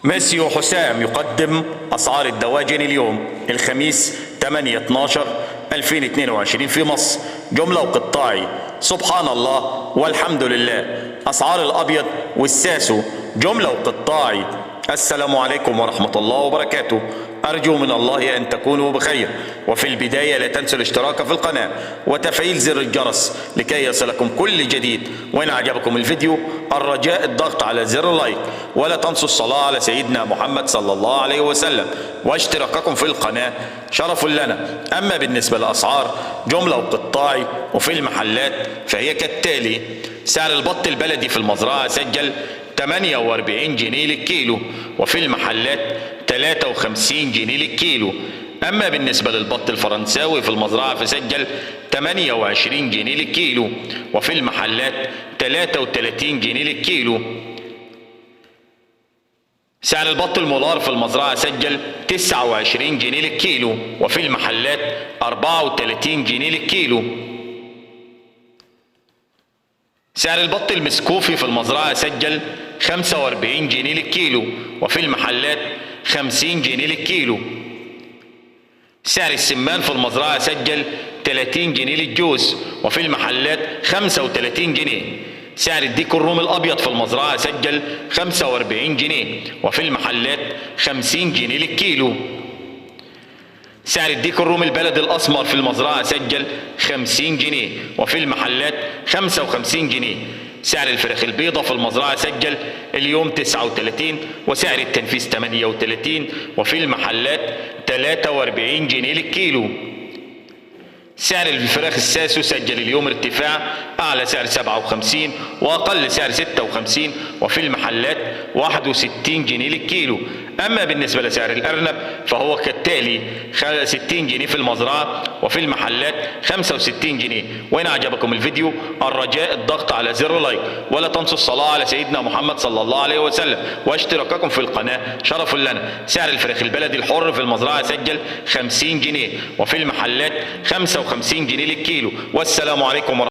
ميسيو حسام يقدم أسعار الدواجن اليوم الخميس 8/12/2022 في مصر، جملة وقطاعي. سبحان الله والحمد لله. أسعار الأبيض والساسو جملة وقطاعي. السلام عليكم ورحمة الله وبركاته. أرجو من الله أن تكونوا بخير. وفي البداية لا تنسوا الاشتراك في القناة وتفعيل زر الجرس لكي يصلكم كل جديد. وإن عجبكم الفيديو الرجاء الضغط على زر لايك، ولا تنسوا الصلاة على سيدنا محمد صلى الله عليه وسلم، واشتراككم في القناة شرف لنا. أما بالنسبة لأسعار جملة وقطاعي وفي المحلات فهي كالتالي: سعر البط البلدي في المزرعة سجل 48 جنيه للكيلو، وفي المحلات 53 جنيه للكيلو. أما بالنسبة للبط الفرنساوي في المزرعة فسجل 28 جنيه للكيلو، وفي المحلات 33 جنيه للكيلو. سعر البط المولار في المزرعة سجل 29 جنيه للكيلو، وفي المحلات 34 جنيه للكيلو. سعر البط المسكوفي في المزرعة سجل 45 جنيه للكيلو، وفي المحلات 50 جنيه للكيلو. سعر السمان في المزرعة سجل 30 جنيه للجوز، وفي المحلات 35 جنيه. سعر الديك الرومي الأبيض في المزرعة سجل 45 جنيه، وفي المحلات 50 جنيه للكيلو. سعر الديك الرومي البلدي الأسمر في المزرعة سجل 50 جنيه، وفي المحلات 55 جنيه. سعر الفراخ البيضة في المزرعة سجل اليوم 39، وسعر التنفيذ 38، وفي المحلات 43 جنيه للكيلو. سعر الفراخ الساسو سجل اليوم ارتفاع، أعلى سعر 57 وأقل سعر 56، وفي المحلات 61 جنيه للكيلو. أما بالنسبة لسعر الأرنب فهو كالتالي: 60 جنيه في المزرعة، وفي المحلات 65 جنيه. وإن عجبكم الفيديو الرجاء الضغط على زر لايك، ولا تنسوا الصلاة على سيدنا محمد صلى الله عليه وسلم، واشتراككم في القناة شرف لنا. سعر الفراخ البلدي الحر في المزرعة سجل 50 جنيه، وفي المحلات 55 جنيه للكيلو. والسلام عليكم ورحمة